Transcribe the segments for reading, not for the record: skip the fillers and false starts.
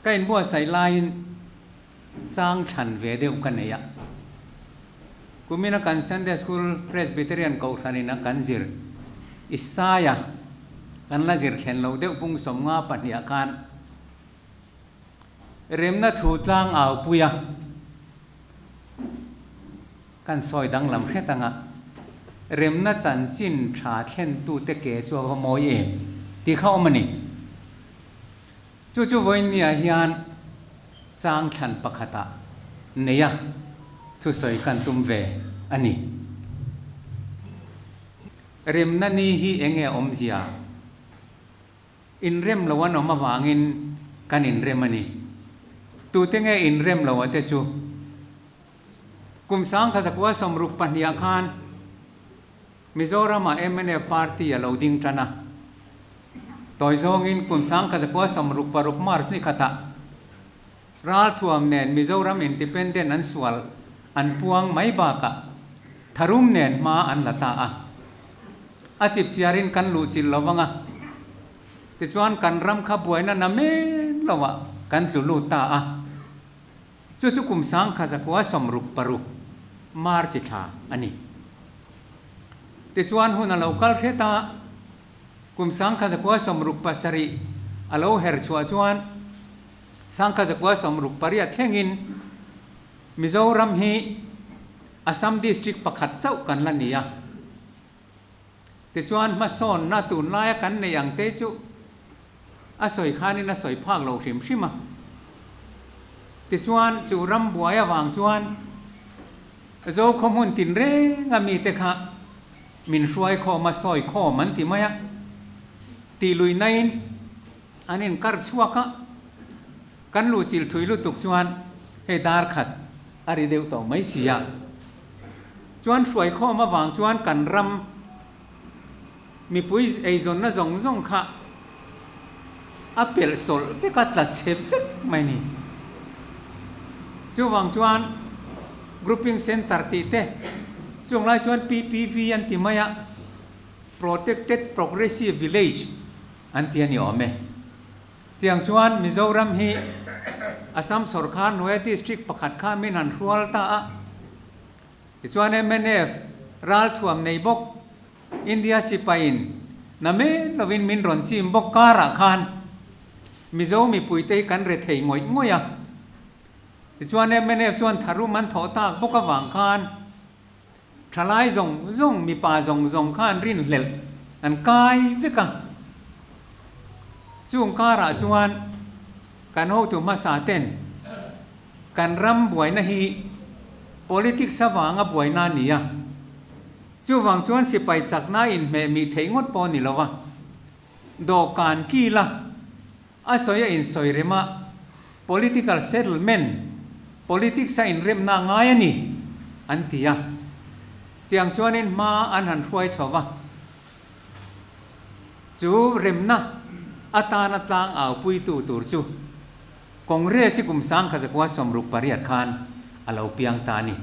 Ka inbuatsaih laiin chang thlan ve deuh ka nei a. Kumina kan Sunday School Presbyterian Kohhranin a kan zir Isaia kan la zir thlen loh deuh pung 52 ah khan remna thu tlang au pui a kan sawi danglam hret anga remna chanchin tha thlentute ke chu a va mawi em tih kha awm a ni. Chu chu vawiinniah hian chang thlan pakhatah neia thusawi kan tum ve a ni. Remna ni hi eng nge awmzia? Inrem lo an awm avangin kan inrem a ni. Tute nge inrem lo a te chu? Kum 1962 ah khan Mizoram-ah mnf party a lo ding tan a. Tawi zawngin kum 1966 March ni khatah ralthuam nen Mizoram Independent an sual an puang mai bakah tharum nen hma an la ta a. A chipchiarin kan luhchilh lo vang a. Tichuan kan ram kha buaina na men loah kan tlu lut ta a. Chu chu kum 1966 March thla a ni. Tichuan hun a lo kal hret a, kum 1967 a lo her chhuah chuan 1968 thlengin Mizoram hi Assam District pakhat chauh kan la ni a. Tichuan hmasawnna tunlaia kan neih ang te chu a sawi khanin a sawi phak lo hrim hrim a. Tichuan chu ram buai avang chuan Zokhaw hmun tinreng a mite kha min hruai khawm a, sawi khawm an ti mai a. Tih lui nain an inkar chhuak a, kan luhchilh thui lutuk chuan hei dar khat a ri deuh tawh mai si a. Chuan hruai khawm avang chuan kan ram mipui eizawnna zawng zawng kha a pelh sawlh vek a, tla chhe vek mai ni. Chuvang chuan Grouping Centre tih te chung lai chuan PPV an ti mai a, Protected Progressive Village an ti a ni awm e. Tiang chuan Mizoram hi Assam sawrkar hnuaia district pakhat kha min han hrual ta a. Tichuan mnf ralthuam nei bawk India sipaiin na men lovin min rawn chim bawk karah khan Mizo mipuite hi kan re thei ngawih ngawih a. Tichuan mnf chuan tharum an thawh tak bawk avang khan Thalai zawng zawng, mipa zawng zawng khan rinhlelh an kai vek a. Chung karah chuan kan hotu hmasa ten kan ram buaina hi politics avanga buaina a ni a. Chuvang chuan sipai chakna inhmeh mih theih ngawt pawh a ni lo a. Dawhkan kila a sawi a insawi rem a, political settlement, politics a inremna a ngai a ni, an ti a. Tiang chuanin hma an han hruai chho va, chu remna atana tlang aupuitu tur chu Congress hi kum 1968 khan a lo piang ta a ni.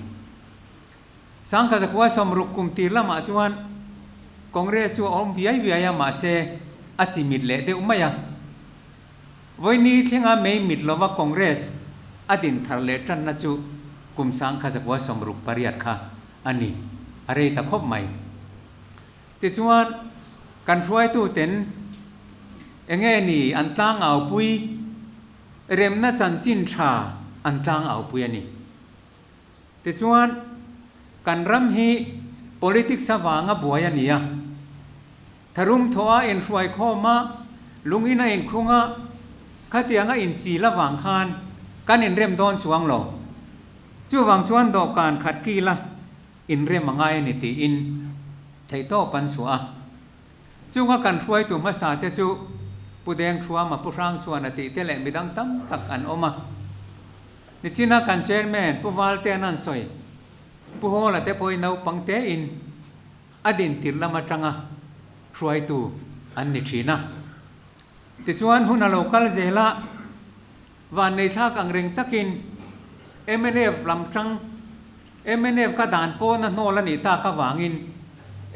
1960 kum tir lamah chuan Congress chu a awm viai viai a, mahse a chi mit leh deuh mai a. Vawiini thlenga mei mit lova Congress a din thar leh tanna chu kum 1968 kha a ni, a rei ta khawp mai. Tichuan, kan hruaituten enge ni an tlangaupui, remna chanchin tha an tlangaupui a ni. Tichuan, kan ram hi politics avanga buai a ni a. Tharum thawh a inhruai khawm a, lungin a inkhung a, khatiang a inchil avang khan kan inrem dawn chuang lo. Chuvang chuan dawhkan khat kila inrem a ngai a ni tiin theihtawp an chhuah a. Chunga kan hruaitu hmasa te chu Pu Dengthuama, Pu Hrangchhuana tih te leh midang tam tak an awm a. Nichina kan Chairman Pu Valtean an sawi, Pu Hawla te pawhin naupang tein a din tirh lam atanga hruaitu an ni thin a. Tichuan hun a lo kal zel a, vanneithlak ang reng takin mnf lam tang mnf kha dan pawna hnawl a nih tak avangin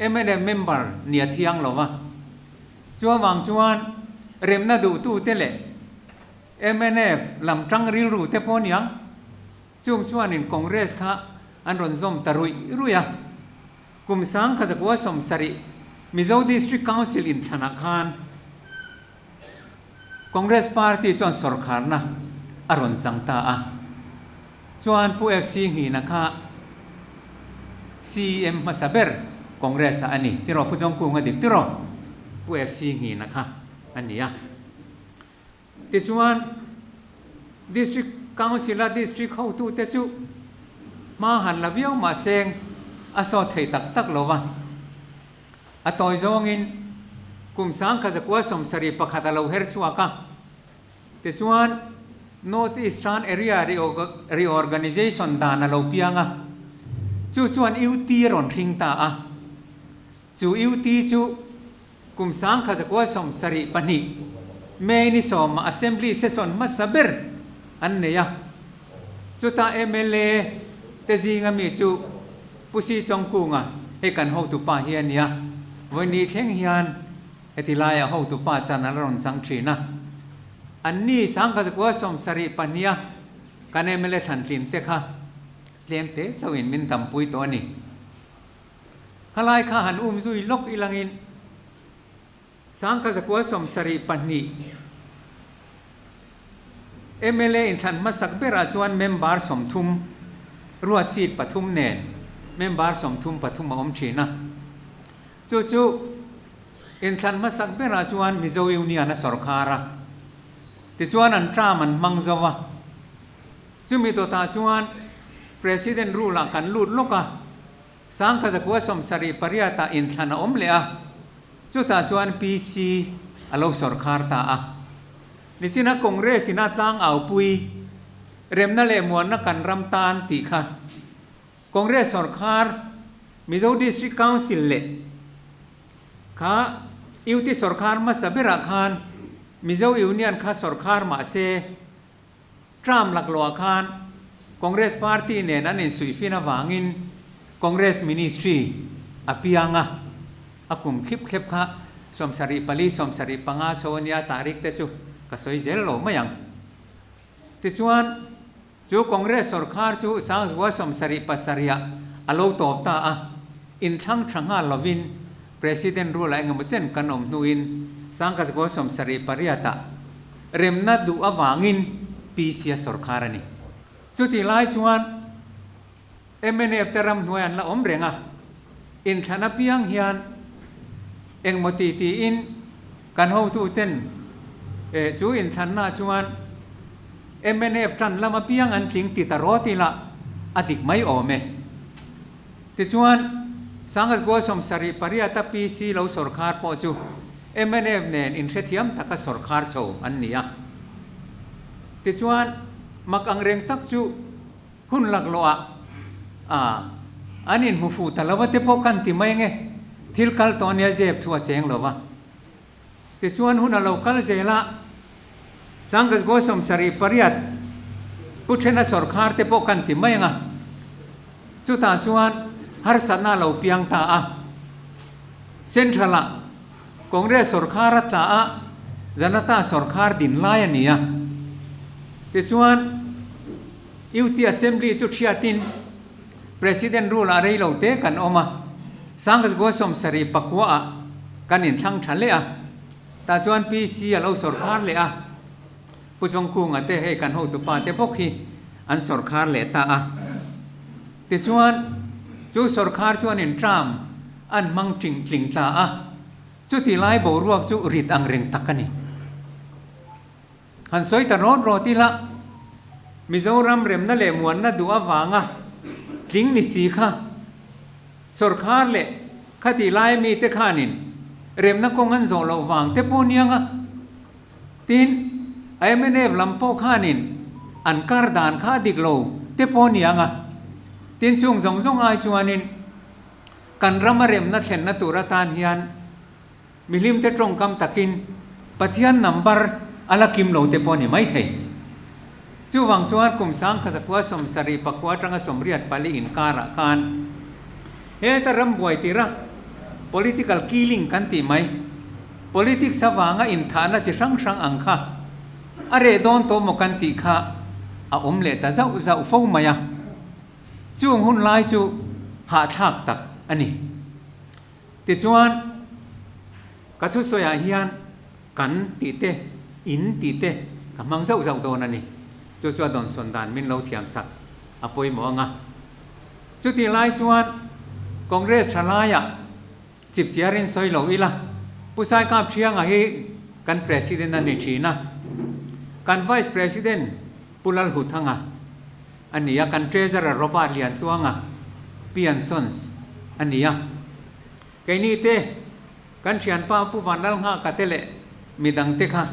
mnf member nia thiang lo va. Chuavang chuan remna duhtute leh. Mnf lam tang rilru te pawh aniang, chung chuanin Congress kha an rawn zawm ta ruih ruih a. Kum 1970 Mizo District Council inthlanah khan Congress Party chuan sawrkharna a rawn chang ta a. Chuan Pu FC Nghina kha CEM hmasa ber Congress ah a ni tiraw Pu Jongkunga dik tiraw Pu FC Nghina kha a ni a. Tichuan District Council a District hotute chu hma han la viau mah seng a sawt thei tak tak lo va. A tawi zawngin kum 1971 a lo her chhuak a. Tichuan, North Eastern Area Reorganisation dan a lo piang a, chu chuan UT a rawn hring ta a. Chu UT chu kum 1972 May ni sawmah Assembly session hmasa ber an nei a. Chuta mla te zinga mi chu Pu Si Chawngkunga, hei kan hotupa hi a nia, vawi thleng hian Heti laiah hotupa chan a la rawn chang thin a. Anni 1972 a kan mla thlantlin te kha tlem te chauhin min dampui tawh a ni. Khalai kha han um zui lawk ilangin 1972 mla inthlan hmasak berah chuan member 30 ruat seat pathum nen member 33 a awm thin a. Chu chu inthlan hmasak berah chuan Mizo Union a sawrkhar a, tichuan an term an hmang zo a. Chumi dawtah chuan President rule ah kan lut lawk a, 1978 ah inthlan a awm leh a, chutah chuan PC a lo sawrkhar ta a. Nichina Congress in a tlang aupui remna leh muanna kan ram tan tih kha Congress sawrkhar, Mizo District Council leh kha UT sawrkhar hmasa berah khan Mizo Union kha sawrkhar mah se term laklawh ah khan Congress Party nen an insuihfin avangin Congress Ministry a piang a, a kum thlip thlep kha 74, 75 chho a nia tarik te chu ka sawi zel lo mai ang. Tichuan. Chu Congress sawrkhar chu 1977 ah a lo tawp ta a, inthlang tha nghal lovin President rule ah engemaw chen kan awm hnuin 1978 ah remna duh avangin PC a sawrkhar a ni. Chutih lai chuan mnf te ramhnuai an la awm reng a, inthlan apiang hian engmaw ti tiin kan hotuten chu inthlanna chuan mnf tan lam apiang an tling ti ta rawt ila a dik mai awm e. Tichuan, 1978 a PC lo sawrkhar pawh chu mnf nen inhrethiam taka sawrkhar chho an ni a. Tichuan, mak angreng tak chu Hun laklawh ah a an inhmu fuh ta lo a te pawh kan ti mai nge, thil kal tawh ania zep thu a cheng lo va. Tichuan hun a lo kal zel a, 1978 Pu Thena sawrkhar te pawh kan ti mai anga, chutah chuan harsatna a lo piang ta a, Central ah Congress sawrkhar a tla a, Janata sawrkhar din lai a ni a. Tichuan UT Assembly chu thiatin President rule ah rei lo te kan awm a, 1979 ah kan inthlang tha leh a, tah chuan PC a lo sawrkhar leh a, Pu Chawngkunga te hei kan hotupa te bawk hi an sawrkhar leh ta a. Tichuan chu sawrkhar chuanin term an hmang ting tling tla a, chuti lai boruak chu rit ang reng tak a ni. Han sawi ta rawt rawt ila, Mizoram remna leh muanna duh avanga tling ni si kha sawrkhar leh khati lai mite khanin remna kawng an zawh loh vang te pawh niang a. Tin, mnf lam pawh khanin an kar dan kha a dik lo te pawh niang a. Tin, chung zawng zawng ai chuanin kan rama remna thlenna tur atan hian Mihlimte tawngkam takin Pathian number a la kim lo te pawh a ni maithei. Chuvang chuan kum 1974 atanga 84 inkarah khan heta rambuai tira political killing kan tih mai, politics avanga inthahna chi hrang hrang ang kha A reh dawn tawh maw kan tih kha a awm leh ta zauh zauh fo mai a. Chung hun lai chu hahthlak tak a ni. Tichuan, ka thusawiah hian kan tih te, in tih te ka hmang zauh zauh dawn a ni. Chu chu a dawnsawn dan min lo thiamsak a pawimawh ang a. Chutih lai chuan Congress tha laiah chipchiarin sawi lo ila, Pu Saikap Thianga hi kan President a ni thin a, kan Vice President Pu Lalhuthanga a ni a, kan Treasurer Robert Liantluanga, Pian Sons, a ni a. Keini te kan thianpa Pu Vanlalnghaka te leh midangte kha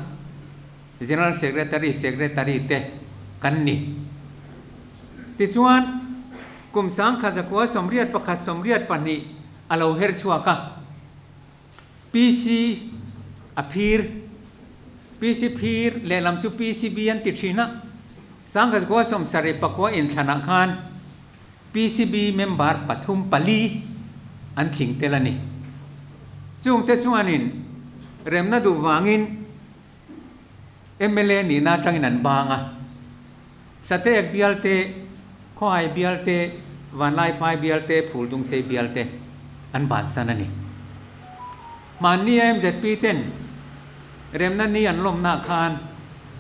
General Secretary, Secretary te kan ni. Tichuan, kum 1981 82 a lo her chhuak a, PC a phir, PC phir lehlam chu PCB an ti thin a, 1979 inthlanah khan PCB member pathum pali an tling tel a ni. Chungte chuanin remna duh vangin mla nihna atangin an bang a, Sateek bial te, Khawhai bial te, Vanlaiphai bial te, Phuldungsei bial te an bansan a ni. Hmanni a mzp ten remna ni an lawmna khan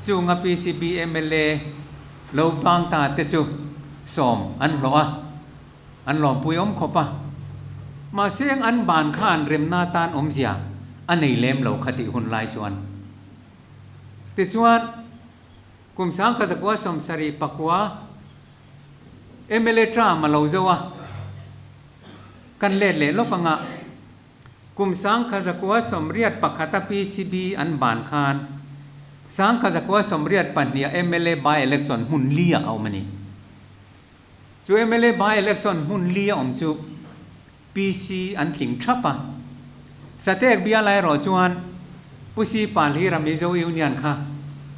chunga PCB mla lo bang ta te chu sawm an hlawh a, an lawmpui awm khawp a. Mahse an ban khan remna tan awmzia a nei lem lo kha tih hun lai chuan. Tichuan, kum 1979 mla term a lo zo a, kan let leh lawk anga kum 1981 a PCB an ban khan 1982 a mla by election hmun li ah a awm a ni. Chu mla by election hmun li a awm chu PC an tling thap a. Sateek bial erawh chuan Pu Si Palhira Mizo Union kha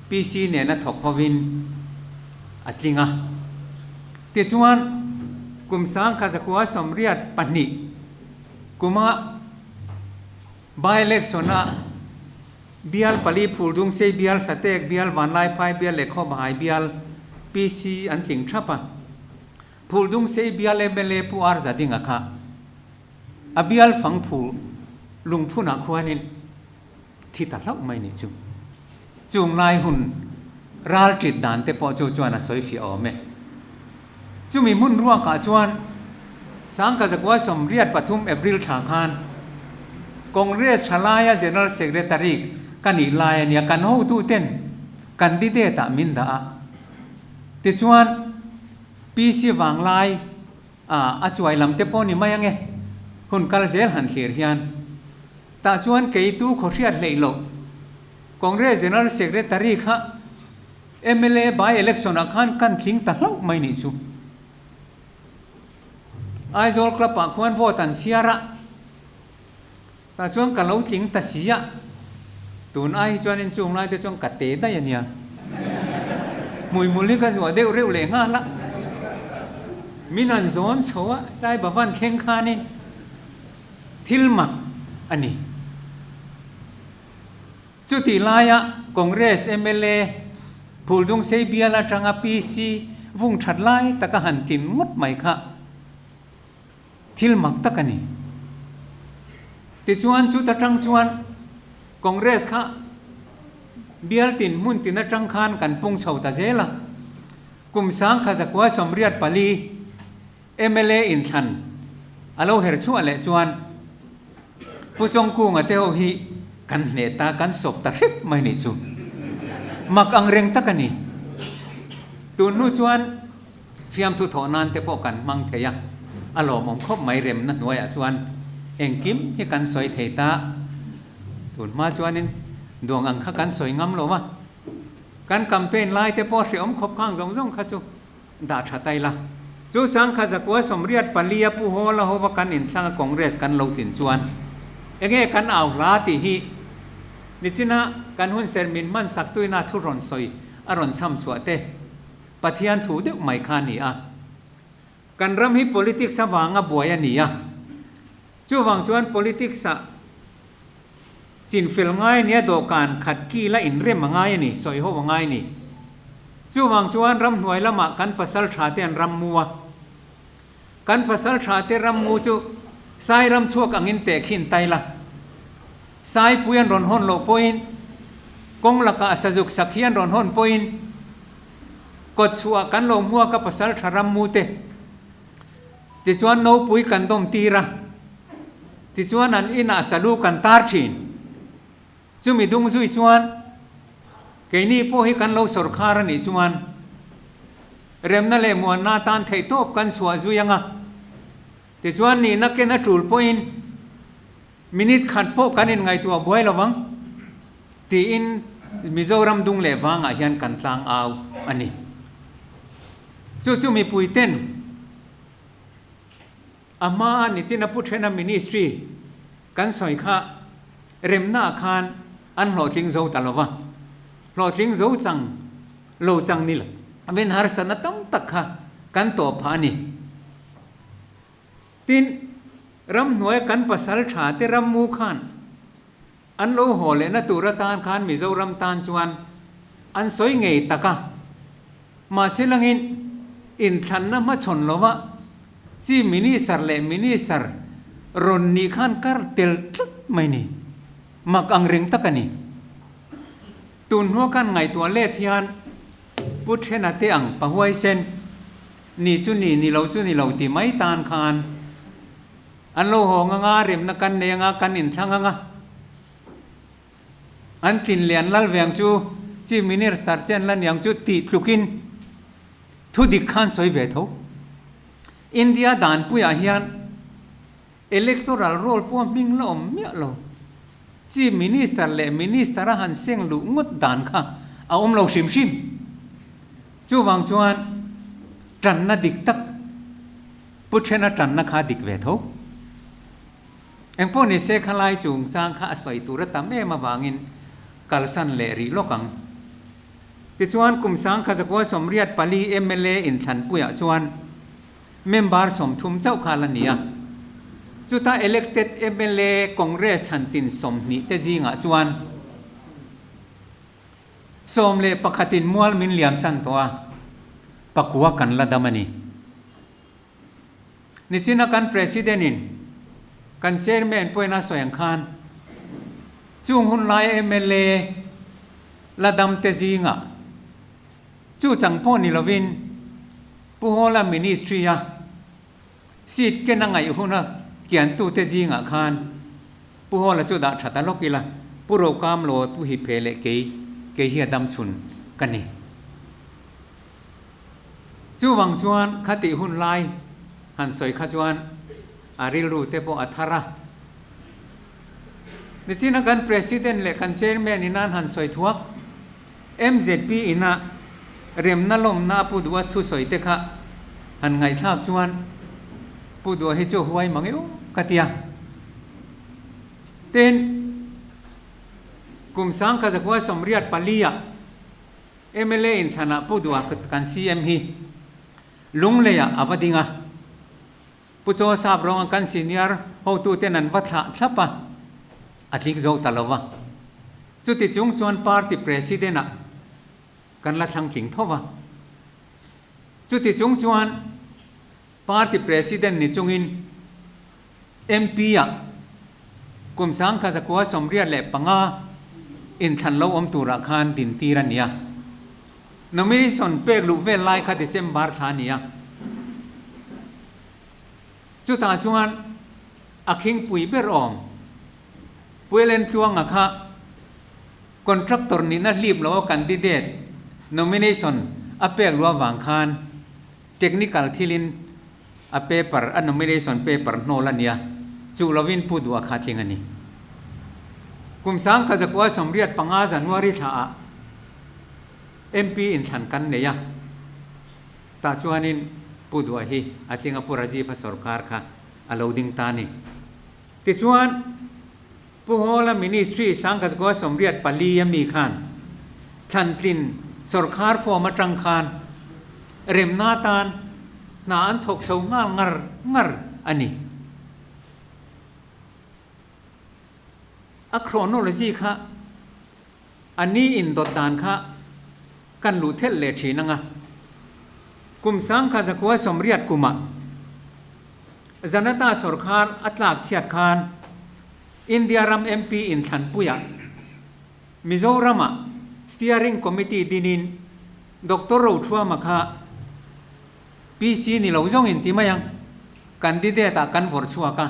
PC nena thawk hovin a tling a. Tichuan, kum 1982 kuma by-election-a bial pali Phuldungsei bial, Sateek bial, Vanlaiphai bial leh Khawbahai bial PC an tling thap a. Phuldungsei bial mla Pu Ar Zadinga kha a bial fang phul lungphunah khuanin thi ta hlauh mai nih chu. Chung lai hun ral ṭit dan te pawh chu chuan a sawi fiah awm e. Chumi hmun ruakah chuan 1983 April thla khan Congress thalaia General Secretary ka nih lai a nia, kan hotuten candidate ah min dah a. Tichuan PC vanglai a a chuai lam te pawh ni mai ange, hun kal zel han thlir hian. Tah chuan keitu khawhriat hleih loh Congress General Secretary kha mla by election ah khan kan tling ta hlauh mai nih chu. Aizawl Club ah khuan vote an chhiar a, tah chuan ka lo tling ta si a, tun ai hi chuan inchung lai te chuan ka te daih a nia. Hmuihmul hi ka zuah deuh reuh leh nghal a, min han zawn chho a, tlai Bhavan thleng khanin thil mak a ni. Chutih laia Congress mla Phuldungsei bial atanga PC vung that lai taka han tin ngawt mai kha thil mak tak a ni. Tichuan chuta tang chuan Congress kha bial tin hmun tin atang khan kan pung chho ta zel a. Kum 1984 Mla inthlan a lo her chhuah leh chuan Pu Chawngkunga te ho hi kan hneh ta, kan sawp ta hrep mai nih chu. Mak ang reng tak a ni. Tun hnu chuan fiamthu thawh nan te pawh kan hmang thei a, a lawmawm khawp mai remna hnuaiah chuan engkim hi kan sawi thei ta. Tun hma chuanin duang ang kha kan sawi ngam lo a, kan campaign lai te pawh hrehawm khawp khang zawng zawng kha chu Dah tha ta ila. Chu 1984 a Pu Hawla hova kan inthlang a Congress kan lo tlin chuan enge kan au hla tih hi nichina kan hunser min hman sak tuina thu rawn sawi a rawn chham chhuah te Pathian thu deuh mai kha a ni a. Kan ram hi politics avanga buai a ni a. Chuvang chuan politics ah. Chinfel ngai nia dawhkan khat kila inrem a ngai a ni, sawi ho a ngai a ni. Chuvang chuan ramhnuai lamah kan pasal tha te an rammu a. Kan pasal tha te rammu chu sai ram chhuak angin tehkhin tai la. Saipui an rawn hawn loh pawhin, kawng lakah sazuk sakhi an rawn hawn pawhin, kawtchhuah kan lo hmuak a pasal tha rammu te. Tichuan nopui kan dawm tir a, tichuan an inah salu kan tar thin. Chumi dung zui chuan keini pawh hi kan lo sawrkhar a nih chuan remna leh muanna atan theihtawp kan chhuah zui ang a, tichuan nihna ken a tul pawhin minute khat pawh kan inngaihtuah buai lo vang tiin Mizoram dung leh vangah hian kan tlang au a ni. Chu chu mipui ten a hmaa nichina Pu Thena Ministry kan sawi kha remna ah khan an hlawhtling zo ta lo va, hlawhtling zo chang lo chang ni lovin harsatna tam tak kha kan tawh phah a ni. Tin, ramhnuaia kan pasal tha te rammu khan An lo haw lehna tur atan khan Mizoram tan chuan an sawi ngei tak a, mahse langin inthlanna hmachhawn lova Chief Minister leh Minister rawn nih khan kar tel tlat mai ni, mak ang reng tak a ni. Tun hnua khan ngaihtuah let hian Pu Thena te ang pahuaisen ni chu ni, ni lo chu ni lo ti mai tan khan, An lo hawng anga, remna kan nei anga, kan inthlang anga. An tlin leh an lal ve ang chu, Chief Minister che an la ni ang chu tih tlukin thu dik khan sawi ve tho. India danpuiah hian Electoral Roll pawh hming la awm miah lo. Chief Minister leh Minister a han seng luh ngawt dan kha a awm lo hrim hrim. Chuvang chuan tanna dik tak Pu Thena tanna kha dik ve tho. Engpawh ni se khalai chungchang kha a sawi tur a tam em avangin kalsan leh rih lawk ang. Tichuan kum sangkha zakua 84 mla inthlanpuiah chuan member 30 chauh kha la ni a. Chuta elected mla Congress thlantin 20 te zingah chuan 11 in mual min liamsan tawh a, pakua kan la dam a ni. Nichina kan President in kan Chairman pawhin a sawi ang khan chung hun lai mla la dam te zingah chu chang pawh ni lovin Pu Hawla Ministry a seat ken a ngaih huna kiantute zingah khan Pu Hawla chu dah that a lawk ila, Pu Rokamlo, Pu Hiphe leh kei, kei hi a dam chhun ka ni. Chuvang chuan khatih hun lai han sawi kha chuan a rilru te pawh a thar a. Nichina kan President leh kan Chairman in an han sawi thuak, MZP ina remna lawmna a Pu Duha thusawi te kha han ngaihthlak chuan Pu Duha hi chu huai mang eo ka tia. Tin, kum 1984 ah mla inthlanah Pu Duha kan CM hi Lungleiah a va ding a. Pu Chaw Sap rawnga kan senior hotuten an va thlah thlap a, a tling zo ta lo va. Chuti chung chuan party president ah kan la thlang tling tho va. Chuti chung chuan party president ni chungin MP ah kum 1985 inthlan lo awm turah khan dintir a ni a. Nomination pek luh vel lai kha December thla a ni a. Chutah chuan a khingpui ber awm Puilen Tluanga kha contractor nihna hlip lo a candidate nomination a pek luh avang khan technical thilin a paper, a nomination paper hnawl a nia, chuh lovin Pu Duha kha tling a ni. Kum 1985 January thlaah MP inthlan kan nei a, tah chuanin Pu Duha hi a tling a, Pu Rajiv-a sorkar kha a lo ding ta a ni. Tichuan, Pu Hawla Ministry 1984 a mi khan thlantlin sorkar form atang khan remna atan hna an thawk chho nghal ngar ngar a ni. A chronology kha a ni indawt dan kha kan luh thelh leh thin anga kum 1980 kumah Janata sawrkhar a tlak chhiat khan India ram MP inthlanpuiah Mizoramah Steering Committee dinin Doctor Rothuama kha PC ni lo zawngin ti mai ang, candidate ah kan vawrh chhuak a,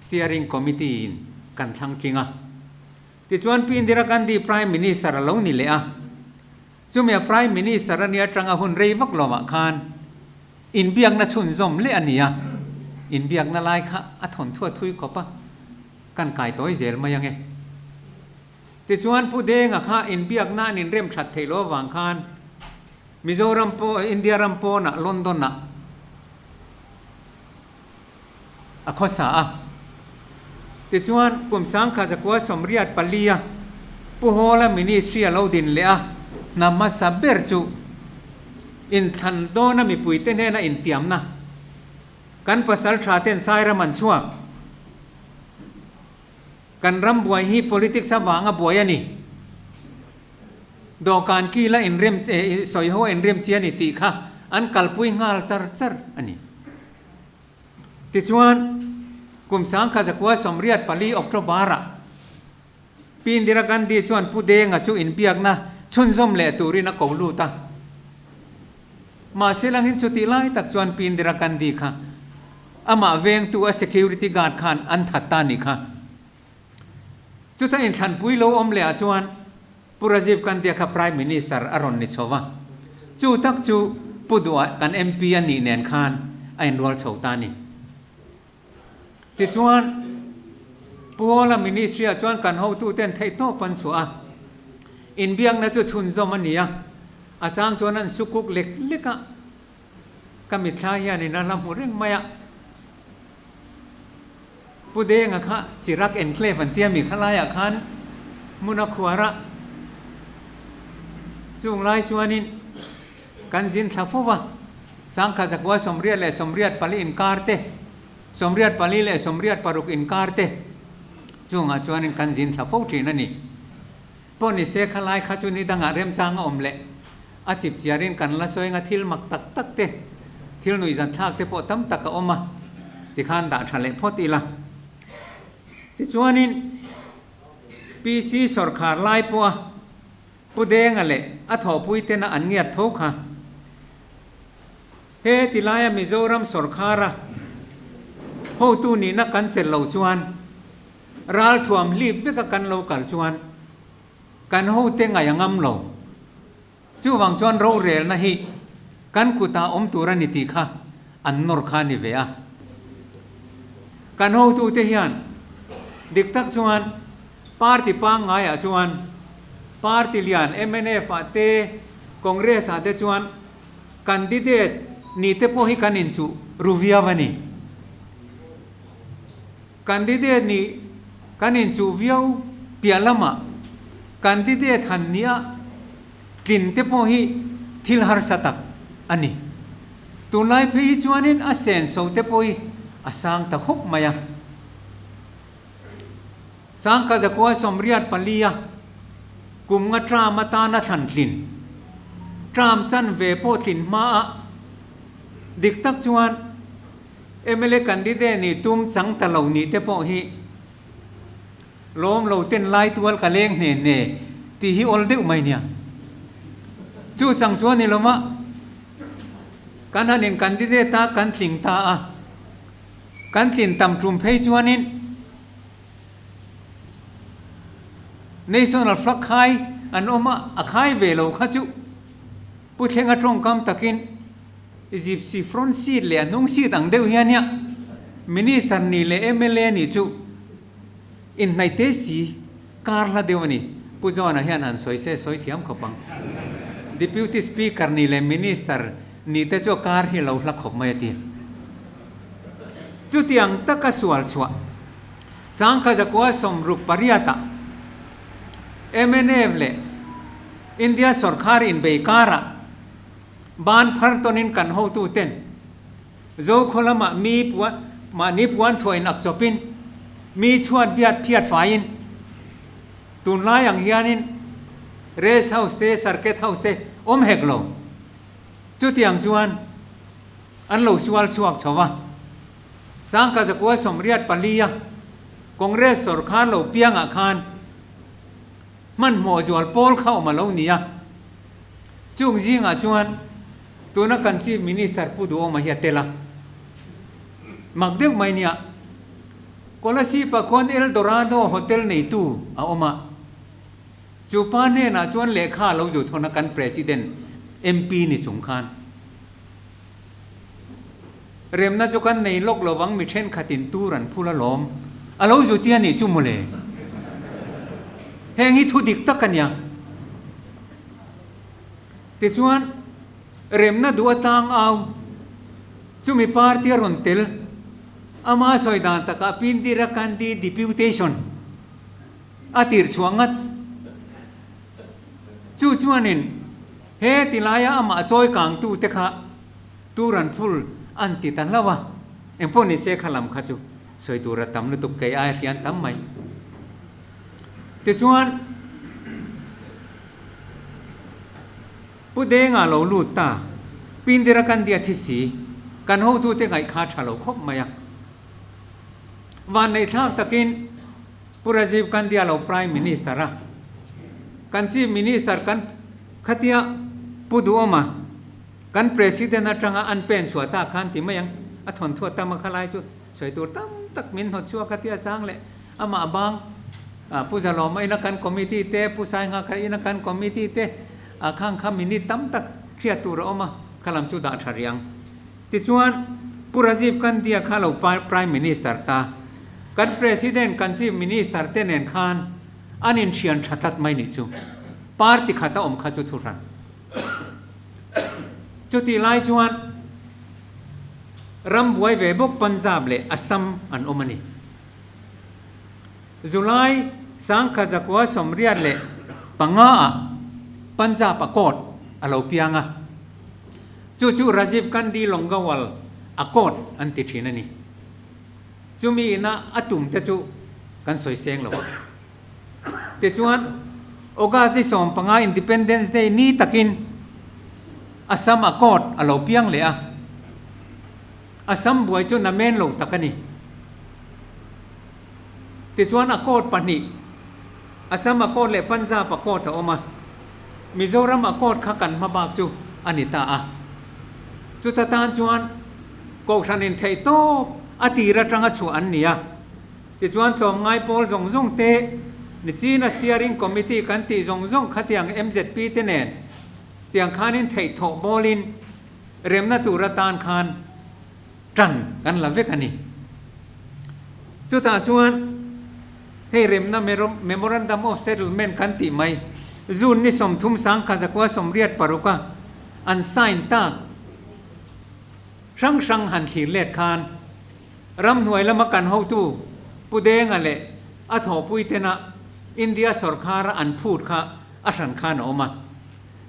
Steering Committee in kan thlang tling a. Tichuan Pi Indira Gandhi Prime Minister a lo ni leh a, chumi a Prime Minister a nia tanga hun rei vak lovah khan inbiakna chhunzawm leh a ni a, inbiakna lai kha a thawn thuat thui khawp a, kan kai tawi zel mai ange. Tichuan Pu Denga kha inbiakna an inrem that theih loh avang khan Mizoram pawh India ram pawnah London ah a khawsa a. Tichuan kum 1984 a Pu Hawla Ministry a lo din leh a, hna hmasa ber chu inthlan dawna mipuite hnena intiamna kan pasal tha ten Sairam an chhuak. Kan ram buai hi politics avanga buai a ni. Dawhkan kila inrem sawi ho a inrem chi a ni tih kha an kalpui nghal char char a ni. Tichuan, kum 1984 October-ah Pi Indira Gandhi chuan Pu Denga chu inbiakna chhunzawm leh turin a ko lut a. Mahse langin chutih lai tak chuan Pi Indira Gandhi kha Amah vengtu a security guard khan an that ta nih kha. Chuta inthlanpui lo awm leh ah chuan Pu Rajiv Gandhi kha Prime Minister a rawn ni chho va. Chu tak chu Pu Duha kan MP a nih nen khan a inrual chho ta ni. Tichuan Pu Hawla Ministry ah chuan kan hotuten theihtawp an chhuah a. Inbiakna chu chhunzawm a ni a, a chang chuan an sukuk lek lek a. Ka mitthla hian in a la hmu reng mai a. Pu Denga kha Chirag Enclave an tia mi kha laiah khan hmun a khuar a. Chung lai chuanin kan zin thla fo va, 1984 inkar te, 84 leh 86 inkar te chungah chuanin kan zin thla fo thin a ni. Pawh ni se kha lai kha chu ni dangah remchang a awm leh a chip chiarin kan la sawi anga thil mak tak tak te, thil nuihzat thlak te pawh tam tak a awm a, tikhan dah tha leh phawt ila. Tichuanin PC sawrkhar lai pawha Pu Denga leh a thawhpui tena an ngiat tho kha he ti laia Mizoram sawrkhara hotu nihna kan chelh loh chuan Ral thuam hlip veka kan lo kal chuan kan hote ngaih a ngam lo. Chuvang chuan rorelna hi kan kutah awm tur a ni tih kha an nawr kha a ni ve a. Kan hotute hian dik tak chuan party pangngaiah chuan party lian mnf ah te Congress ah te chuan candidate nih te pawh hi kan inchuh ru viau a ni. Candidate nih kan inchuh viau piah lamah candidate han nia tlin te pawh hi thil harsa tak a ni. Tunlai phei hi chuanin a senso te pawh hi a sang ta khawp mai a. 1984 a kum nga term atana thlan tlin, term chanve pawh tlin hmaa dik tak chuan, Mla candidate nih tum chang ta lo nih te pawh hi lawm lo ten lai tual ka leng hne hne tih hi awl deuh mai nia. Chu chang chuan ni lova kan han in candidate a kan tling ta a, kan tlin tam tum phei chuanin National flag khai an awm a, a khai ve lo kha chu Pu Thlenga tawngkam takin Gypsy front seat leh a hnung seat ang deuh hian nia Minister nih leh mla nih chu inhnaih te si kar hla deuh a ni. Pu John-a hian han sawi se sawi thiam khawp ang. Deputy Speaker nih leh Minister nih te chu a kar hi a lo hla khawp mai a ti. Chutiang taka sual chhuah 1968-ah mnf leh India sawrkhar inbei karah Ban phar tawnin kan hotuten Zokhaw lamah mi puan mahni puan thuain ak chawpin mi chhuat biat phiat faiin. Tunlai ang hianin Rest House te, Circuit House te awm hek lo. Chutiang chuan an lo sual chhuak chho va. Sangkha zakua 84 a Congress sawrkhar lo piangah khan hmanhmawh zual pawl kha awm a lo ni a. Chung zingah chuan tuna kan Chief Minister Pu Duhawma hi a tel a. Mak deuh mai nia, Kolasib-ah khuan El Dorado Hotel neitu a awm a. Chu pa hnenah chuan lehkha a lo zu thawn a kan President MP ni chung khan. Remna chu kan nei lawk lo vang mi thenkhatin tur an phul alawm. A lo zu tia nih chu mawle. Heng hi thu dik tak a nia. Tichuan, remna duh atang au chumi party a rawn tel ama sawi dan takah Pindira Gandhi Deputation a tir chhuah ngat. Chu chuanin he tilaia amah chawi kangtute kha tur an phul an ti ta hlauh a, engpawh ni se kha lam kha chu sawi tur a tam lutuk kei ai hrian tam mai. Tichuan, Pu Denga lo lut ta, Pindira kan dia thi si, kan hotute ngaih kha tha lo khawp mai a. Vanneihthlak takin Pu Rajiv Gandhi a lo Prime Minister a, kan Chief Minister kan khatia Pu Duhawma kan President atanga an pen chhuah ta khan ti mai ang, a thawnthuat tam a kha lai chu sawi tur tam tak min hnawt chhuak a tia chang leh amah bang Pu Zalawma ina kan committee te, Pu Sainghaka ina kan committee te ah khang kha minute tam tak hriat tur a awm a, kha lam chu dah tha rih ang. Tichuan, Pu Rajiv Gandhi-a kha lo Prime Minister ta. Kan President, kan Chief Minister te nen khan an inthian tha tlat mai nih chu. Party khat a awm kha chu thuhran. Chutih lai chuan ram buai ve bawk Punjab leh Assam an awm a ni. July 1985-ah Punjab a court a lo piang a. Chu chu Rajiv Gandhi Longowal Accord an ti thin a ni. Chumi ina a tum te chu kan sawi seng lo a. Tichuan, August ni 15 Independence Day ni takin Assam Accord a lo piang leh a. Assam buai chu namen lo tak a ni. Tichuan Accord pahnih, Assam Accord leh Punjab Accord a awm a. Mizoram Accord kha kan hma bak chu a ni ta a. Chuta tan chuan Kohhran in theih tawp a tir atanga chhuah an ni a. Tichuan tlawmngai pawl zawng zawng te, Nichina Steering Committee kan tih zawng zawng khatiang MZP te nen tiang khanin theih thawh bawlin remna tur atan khan ṭan kan la vek a ni. Chutah chuan hei remna Memorandum of Settlement kan tih mai June ni 30 1986 a an sign tak hrang hrang han thlir let khan ramhnuai lama kan hotu Pu Denga leh a thawhpui tena India sawrkhara an phut kha a hran khan a awm a.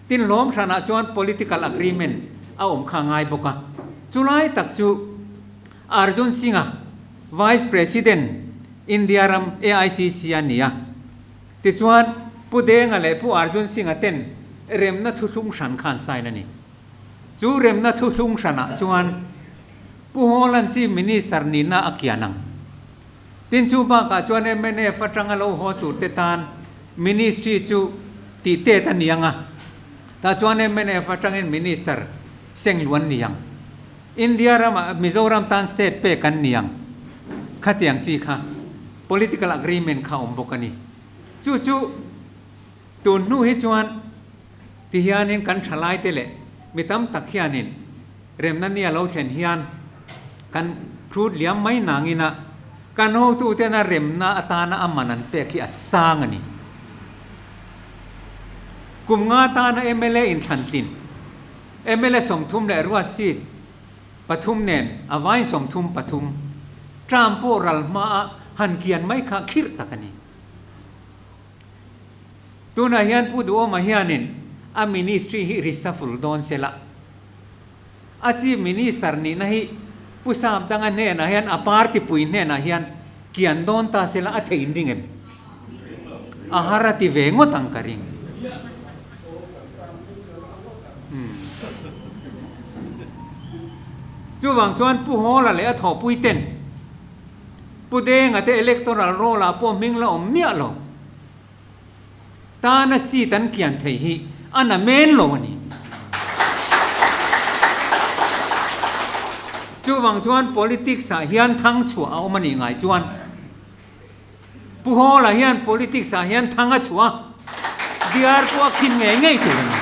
Tin hlawm hranah chuan political agreement a awm kha ngai bawk a. Chulai tak chu Arjun Singh-a Vice President India ram AICC a ni a. Tichuan Pu Denga leh Pu Arjun Singh-a ten remna thuthlung hran kha an sign a ni. Chu remna thuthlung hranah chuan Pu Hawla'n Chief Minister nihna a kian ang. Tin chu bakah chuan mnf atanga lo haw tur te tan Ministry chu tih tet a ni ang a, tah chuan mnf atangin Minister seng lu an ni ang. India ramah Mizoram tan state pek an ni ang. Khatiang chi kha political agreement kha awm bawk a ni. Chu chu tun hnu hi chuan ti hianin kan thalai te leh mi tam tak hianin Remna nia lo thlen hian kan hrut liam mai nangin a kan hotutena remna atana a man an pek hi a sang a ni. Kum nga tana mla inthlan tlin, mla 30 leh ruat seat pathum nen a vain 33 term pawh ral hmaa han kian mai kha khirh tak a ni. Tunah hian Pu Duhawma hianin a ministry hi reshuffle dawn se la. A Chief Minister nihna hi Pu Sapdanga hnenah hian a party pui hnenah hian kian dawn ta se la a theih in ring em? A har a ti ve ngawt ang ka ring. Chuvang chuan Pu Hawla leh a thawhpui ten Pu Denga te electoral roll ah pawh hming la awm miah lo. Tana seat an kian thei hi a na men lo a ni. Chuvang chuan politics ah hian thang chhuah a awm a nih ngai chuan Pu Hawla hian politics ah hian thang a chhuah a, diar pawh a khin ngei ngei tur a ni.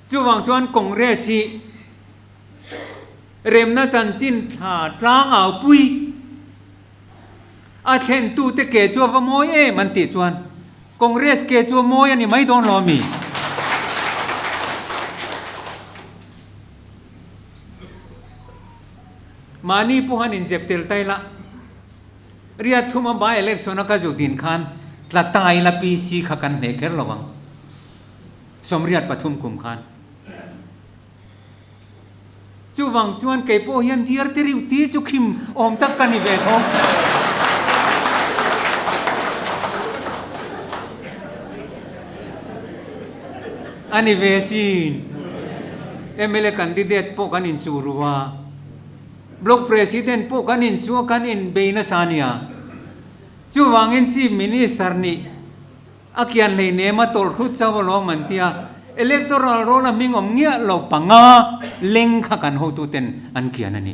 Chuvang chuan Congress hi remna chanchin thla tlang au pui a thlentute ke chu a va mawi em an tih chuan Congress ke chu a mawi a ni mai dawn lo ami? Mahni pawh han inzep tel ta ila, Riat thuma by election a ka zu din khan tla ta ila PC kha kan hneh kher lo ang. 83 kum khan. Chuvang chuan kei pawh hian diar te riu ti chu khim awm tak ka ni ve tho. A ni ve sin. Mla candidate pawh kan inchuh ru a, Block President pawh kan inchuh a kan inbei nasa a nia. Chuvangin Chief Minister nih A kian hleinem a tawlh hrut chauh alawm an ti a, electoral roll a hming awm ngiah lo panga leng kha kan hotuten an kian a ni.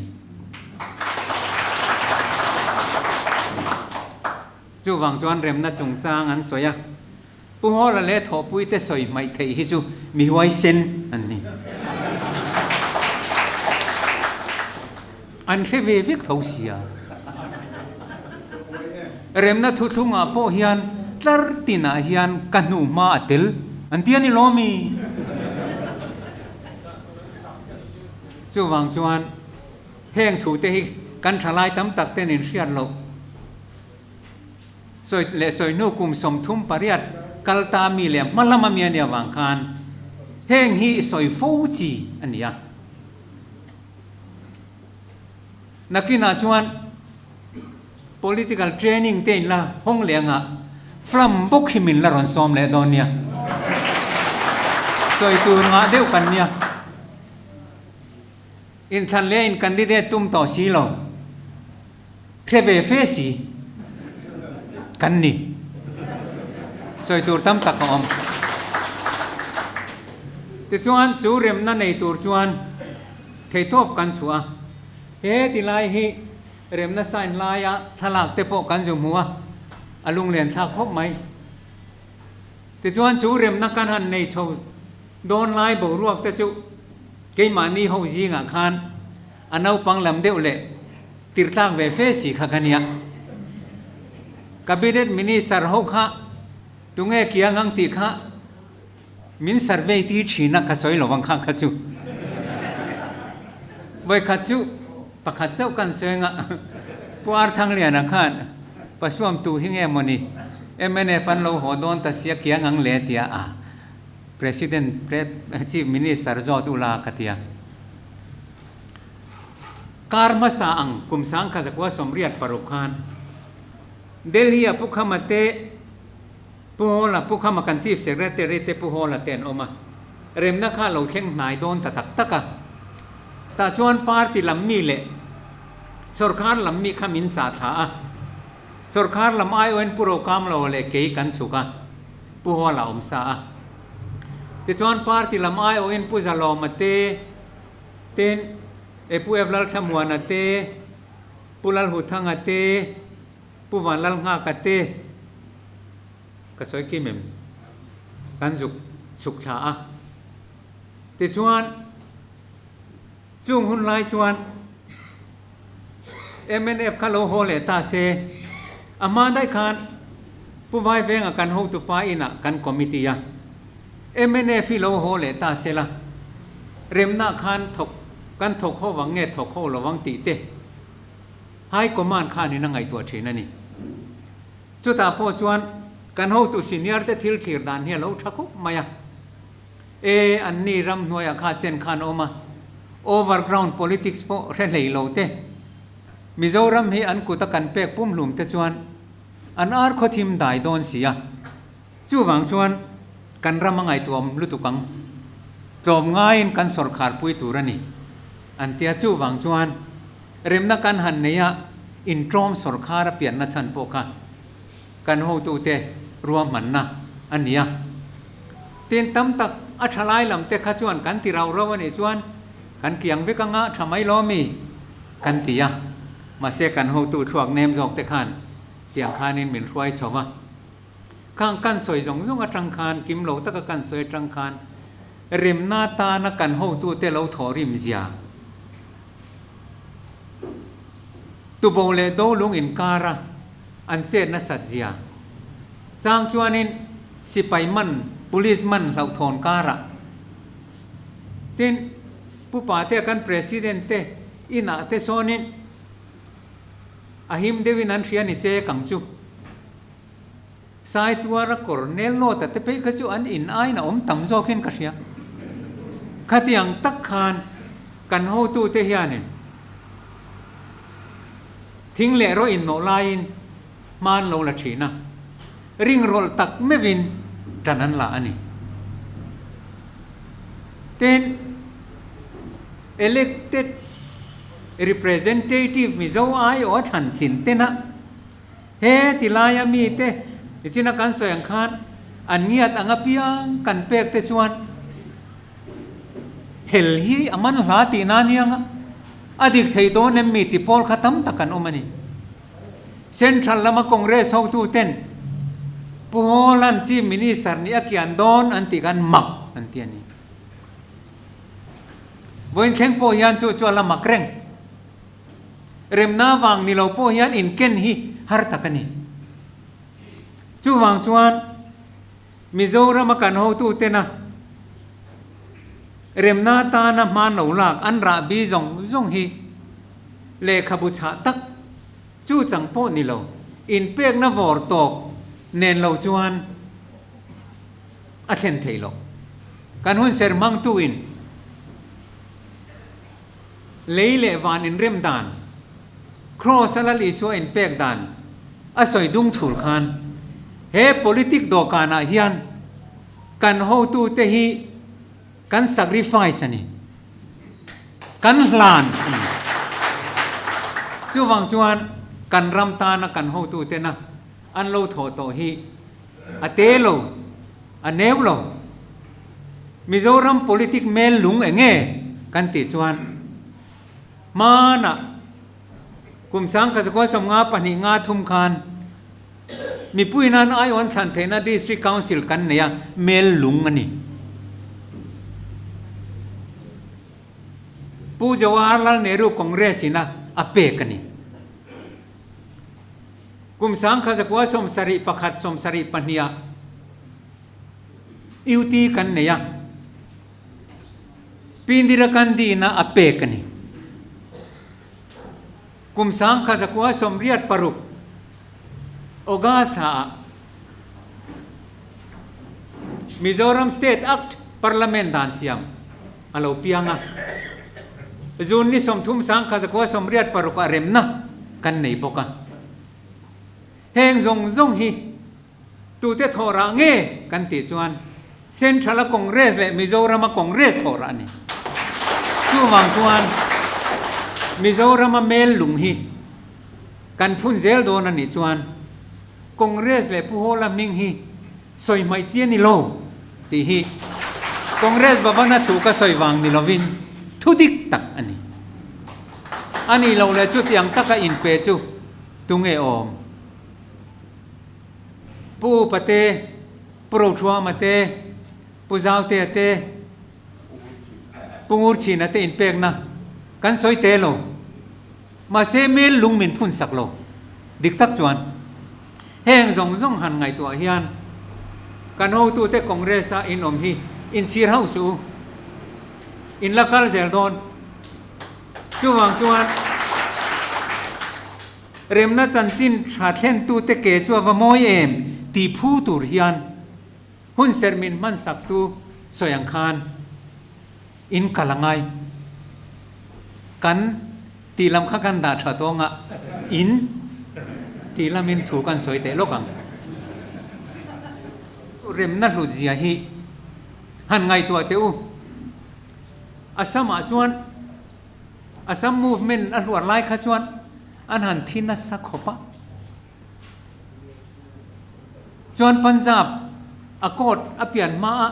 Chuvang chuan remna chungchang an sawi a, Pu Hawla leh thawhpuite sawi hmaih theih hi chu mi huaisen an ni. An hre ve vek tho sia. Remna thuthlungah pawh hian tlar tinah hian ka hnu hma a tel an ti a ni lo mi? Chuvang chuan heng thute hi kan thalai tam tak ten in hriat loh sawi leh sawi hnu kum 38 kal ta mi leh hma lama mi a nih avang khan heng hi sawi fo chi a ni a. Nakinah chuan political training te in la hawng leh anga flam bawk hi min la rawn sawm leh dawn nia. Sawi tur ngah deuh kan nia. Inthlan leh in candidate tum tawh si lo. Hre ve fe si kan ni. Sawi tur tam tak a awm. Tichuan chu remna nei tur chuan theitawp kan chhuah a. He ti lai hi remna sign laia thlalak te pawh kan zu hmu a, a lunglen thlak khawp mai. Tichuan chu remna kan han nei chho dawn lai boruak te chu keimahni ho zingah khan a naupang lam deuh leh tirtlak ve fe si kha ka nia. Cabinet Minister ho kha tunge kiang ang tih kha min survey tir thin a ka sawi lo ang kha kha chu. Vawikhat chu pakhat chauh kan sawi anga Pu Arthangliana khan Pasuam tu hi nge mawni mnf an lo haw dawn ta sia kiang ang le tia a President Chief Minister zawt ula ka tia. Kar hmasa ang kum 1986 khan Delhi-a Pu Khama te, Pu Hawla, Pu Khama kan Chief Secretary te Pu Hawla te an awm a, remna kha a lo thleng hnai dawn ta tak tak a. Tah chuan party lam mi leh sawrkar lam mi kha min chah thla a, sawrkar lam aiawhin Pu Rokamloa leh kei kan chhuk a, Pu Hawla awm sa a. Tichuan party lam aiawhin Pu Zalawma te, Tin, e Pu Ev Lalthlamuana te, Pu Lalhuthanga te, Pu Vanlalnghaka te ka sawi kim em? Kan zuk chhuk thla a. Tichuan, chung hun lai chuan mnf kha lo haw leh ta se, a hma daih khan Pu Vaivenga kan hotupa inah kan committee a. Mnf hi lo haw leh ta se la, remna khan thawk kan thawk ho vang nge thawk ho lo vang tih te High Command khanin a ngaihtuah thin a ni. Chutah pawh chuan kan hotu senior te thil thlir dan hi a lo tha khawp mai a. E, anni ramhnuaiah kha chen khan a awm a, overground politics pawh hre hlei lo te. Mizoram hi an kuta kan pek pumhlum te chuan an ar khawthim dai dawn si a, chuvang chuan kan ram a ngaihtuahawm lutuk ang. Tlawm ngaiin kan sawrkhar pui tur a ni an tia chuvang chuan remna kan han nei a intawm sawrkhar a pianna chhan pawh kha kan hotute ruahmanna a ni a. Tin, tam tak a tha lai lam te kha chuan kan ti rau rau a nih chuan kan kiang vek anga tha mai lo mi kan ti a. Mahse kan hotu thluak nem zawk te khan tiang khanin min hruai chho va. Khang kan sawi zawng zawng atang khan kim lo taka kan sawi atang khan remna tana kan hotute lo thawh rim zia Tubo leh Dolung inkara an chet nasat zia chang chuanin sipai man, police man hlauhthawn karah tin Pu Patea kan President te inah te sawnin a him deuhin an hria ni che kang chu. Saituara kawr nel nawta te phei kha chu an in aiin a awm tam zawkin ka hria. Khatiang tak khan kan hotute hianin thing leh rawh innawh laiin hma an lo la thin a, ringrawlh tak meuhin tan an la a ni. Tin, elected representative Mizo aiawh a thlan thin tena He ti laia mite nichina kan sawi ang khan an ngiat ang apiang kan pek te chuan hel hi a man hla tih na aniang a, a dik thei dawn em mi ti pawl kha tam tak an awm a ni. Central lama Congress hotu ten Pu Hawla'n Chief Minister nih a kian dawn an tih khan mak an ti a ni. Vawiin thleng pawh hian chu chu a la mak reng. Remna vang ni lo pawh hian inken hi har tak a ni. Chuvang chuan Mizorama kan hotutena remna atana hman lo lak an rah bi zawng zawng hi lehkhabu chhah tak chu chang pawh ni lo, inpekna vawr tawk nen lo chuan a thlen thei lo. Kan hunser hmangtuin. Lei leh van inrem dan, Kraws a Lal Isua inpek dan a sawi dung thur khan he politic dawhkanah hian kan hotute hi kan sacrifice a ni, kan hlan a ni. Chuvang chuan kan ram tana kan hotutena an lo thawh tawh hi a te lo, a neu lo. Mizoram politic mel lung eng nge kan tih chuan hmanah kum 1952 thum khan mipui nan aiawn thlan theihna District Council kan nei a, mel lung a ni. Pu Jawaharlal Nehru Congress ina a pek a ni. Kum 1971 72 ah UT kan nei a, Pi Indira Gandhi ina a pek a ni. Kum 1986 August thla ah Mizoram State Act Parliament dan siam a lo piang a, June ni 30 1986 ah remna kan nei bawk a. Heng zawng zawng hi tute thawh rah nge kan tih chuan Central a Congress leh Mizoram a Congress thawh rah a ni. Chuvang chuan Mizoram a mel lung hi kan phun zel dawn a nih chuan Congress leh Pu Hawla hming hi sawi hmaih chi a ni lo tih hi Congress Bhavana thu ka sawi vang ni lovin thu dik tak a ni. A nih loh leh chutiang taka inpe chu tunge awm? Pu Upa te, Pu Rothuama te, Pu Zautea te, Pu Ngurchhina te inpekna kan sawi te lo. Mahse mel lung min phun sak lo. Dik tak chuan heng zawng zawng han ngaihtuah hian kan hotute Congress a in awm hi inchhir hauh suh u. In la kal zel dawn. Chuvang chuan Remna chanchin tha thlentute ke chu a va mawi em tih phu tur hian hun serh min hmansaktu sawi ang khan in kal a ngai. Kan Tih lam kha kan dah tha tawng a, in tih lamin thu kan sawi teh lawk ang. Remna hlut zia hi han ngaihtuah teh u. Assam-ah chuan Assam movement a hluar lai kha chuan an han thi nasa khawp a. Chuan Punjab a court a pian hma a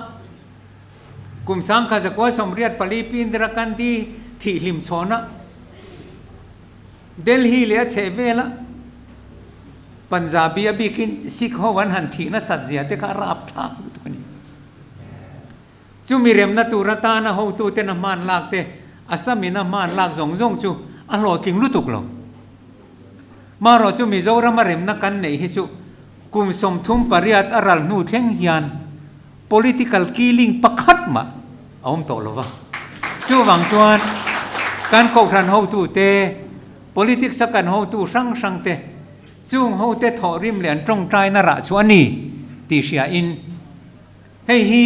kum 1984 Pi Indira Gandhi thih hlim chhawn a Delhi leh a chheh vel a Punjabi a bikin Sikh ho an han thih nasat zia te kha a rapthlak lutuk a ni. Chumi remna tur atana hotuten a hman lak te, Assam-in a hman lak zawng zawng chu a hlawhtling lutuk lo. Marawh chu Mizorama remna kan neih hi chu kum 38 a ral hnu thleng hian political killing pakhat mah a awm tawh lo va. Chuvang chuan kan kohhran hotute, politics a kan hotu hrang hrang te, chung hote thawhrim leh an tawngtaina rah chu a ni tih hriain, Hei hi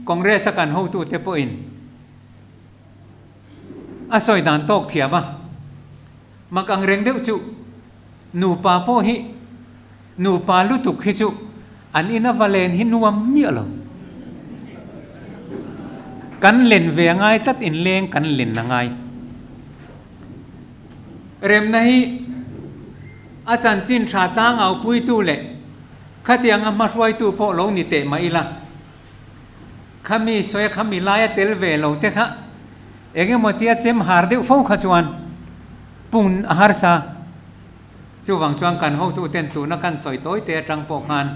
Congress a kan hotute pawhin a sawi dan tawk thiam a, mak ang reng deuh chu nupa pawh hi nupa lutuk hi chu an ina va len hi nuam miah lo. Kan len ve a ngai tlat inleng kan len a ngai. Remna hi a chanchin tha tlangaupuitu leh Khatianga hmahruaitu pawh lo ni teh mah ila, khami sawi a khami laia tel ve lo te kha eng emaw tia chem har deuh fo kha chuan pung a harsa. Chuvang chuan kan hotuten tuna kan sawi tawi te atang pawh khan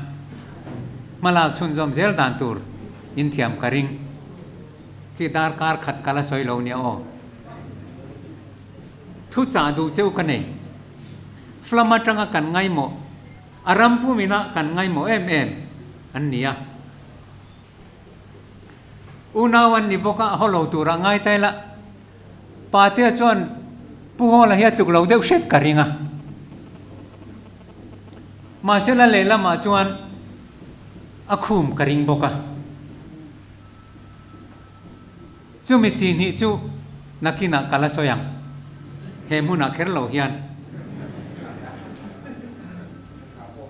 hmalak chhunzawm zel dan tur in thiam ka ring. Khi darkar khat kal a sawi lo nia aw. Thuchah duh cheu ka nei. Flam atanga kan ngaimawh. A ram pumina kan ngaimawh em em an ni a. Unau an ni bawk a, haw lo tura ngai ta ila, Patea chuan Pu Hawla hi a tluk lo deuh hret ka ring a. Mahse la lehlamah chuan a khum ka ring bawk a. Chumi chi hnih chu nakinah ka la sawi ang, he hmunah kher lo hian.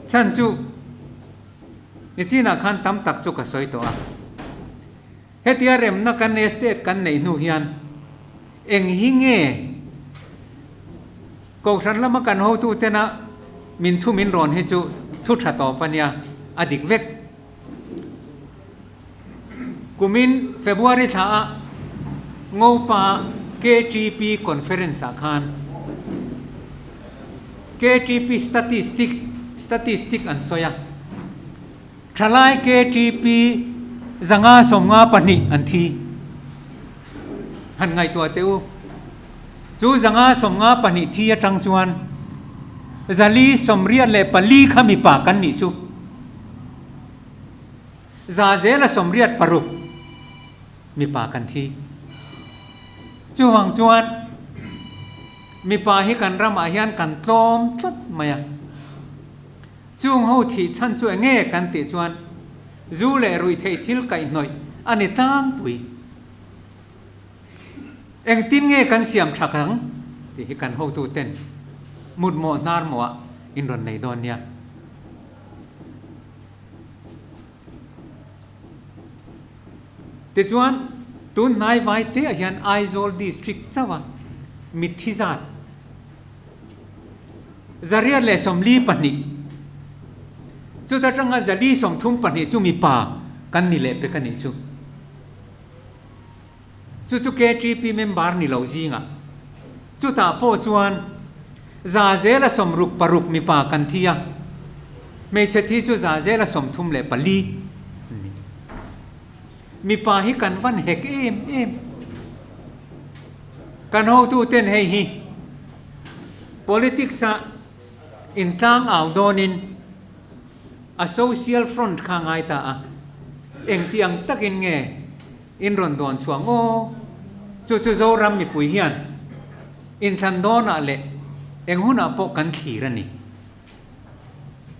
Chhan chu nichinah khan tam tak chu ka sawi tawh a. Hetia remna kan estate kan neih hnu hian eng hi nge Kohhran lama kan hotutena min thu min rawn hi chu thu tha tawp a nia, a dik vek. Kumin February thla ah Ngopa KTP Conference ah khan KTP Statistic statistic an sawi a, thalai KTP 592 an thi. Han ngaihtuah teh u, chu 592 thi atang chuan 484 kha mipa kan nih chu. 186 mipa kan thi. Chuvang chuan mipa hi kan ramah hian kan tlawm tlat mai a. Chung ho thih chhan chu eng nge kan tih chuan zu leh ruihtheih thil kaihhnawih a ni tlangpui. Engtin nge kan siam thak ang tih hi kan hotuten mutmawh hnar mawhah in rawn nei dawn nia. Tichuan, tun hnai vai te ah hian Aizawl District chauh a mitthi zat 142, chuta tanga 432 chu mipa kan ni leh pek a nih chu. Chu chu KTP member ni lo zingah chutah pawh chuan 66 mipa kan thi a, hmeichhe thi chu 34 an ni. Mipa hi kan van hek em em. Kan hotuten hei hi politics ah intlang au dawnin a social front kha ngai ta a, engtiang takin nge In rawn dawn chhuah ngaw. Chu chu Zoram mipui hian inthlan dawnah leh eng hunah pawh kan thlir a ni.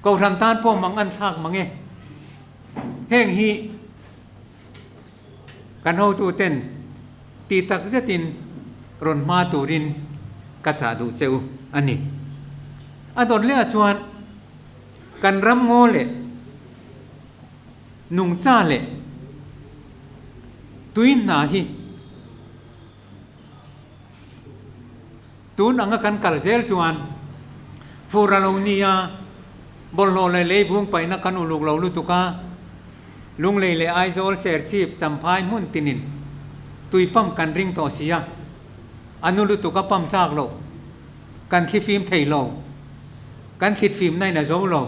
Kohhran tan pawh mang an thlak mang e. Heng hi kan hotuten tih tak zetin rawn hma turin kan. ka chah duh che u a ni. A dawt leh ah chuan kan ram ngaw leh nungcha leh tui hna hi Tun anga kan kal zel chuan fur a lo nia, bawlhhlawh leh leivung paihna kan uluk lo lutuk a, Lunglei leh Aizawl Serchhip Champhai hmun tinin tui pump kan ring tawh si a, a nu lutuk a pump tlak loh, kan thlifim thei lo, kan thlitfimna in a zo lo.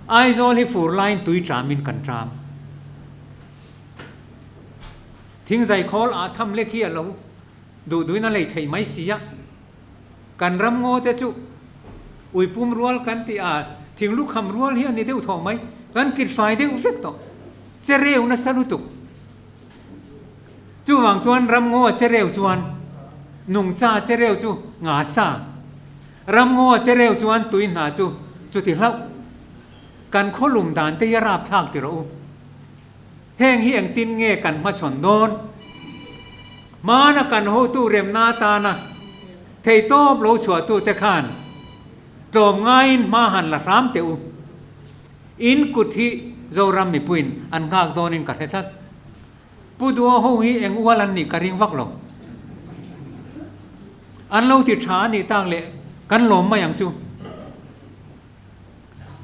Aizawl hi fur laiin tui ṭamin kan ṭam. Thingzaikhawl ah tham lek hi a lo. Duh duhin a lei theih mai si a, kan ram ngaw te chu uipum rual kan tih a, thinglukham rual hi a ni deuh thaw mai, kan kit fai deuh vek tawh, che reu nasa lutuk. Chuvang chuan ram ngaw a che reu chuan nungcha che reu chu nga sa, ram ngaw a che reu chuan tui hna chu chuti hlauh. Kan khawlum dan te hi a rapthlak ti rawh u. Heng hi engtin nge kan hmachhawn dawn? Hmana kan hotu remna atana theihtawp lo chhuahtute khan tlawm ngaiin hma han la hram teh u. In kut hi Zoram mipuiin an nghak dawnin ka hre tlat. Pu Duo ho hi eng ual an nih ka ring vak lo. An lo ti tha a nih tak leh kan lawm mai ang chu.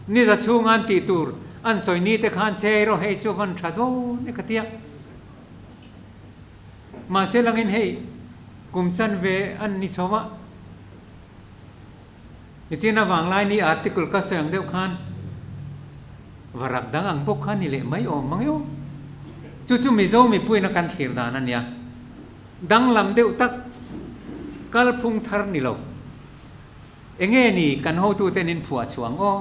Ni za chhunga an tih tur an sawi ni te khan che erawh hei chu van tha dawn e ka tia. Mahse langin hei kum chanve an ni chho a. Nichin avang lai ni article ka sawi ang deuh khan varak dang ang bawk kha ni leh mai awm mang eo. Chu chu Mizo mipuiin a kan thlir dan a nia. Danglam deuh tak kalphung thar ni lo. Enge ni kan hotuten in phuah chhuah ang aw?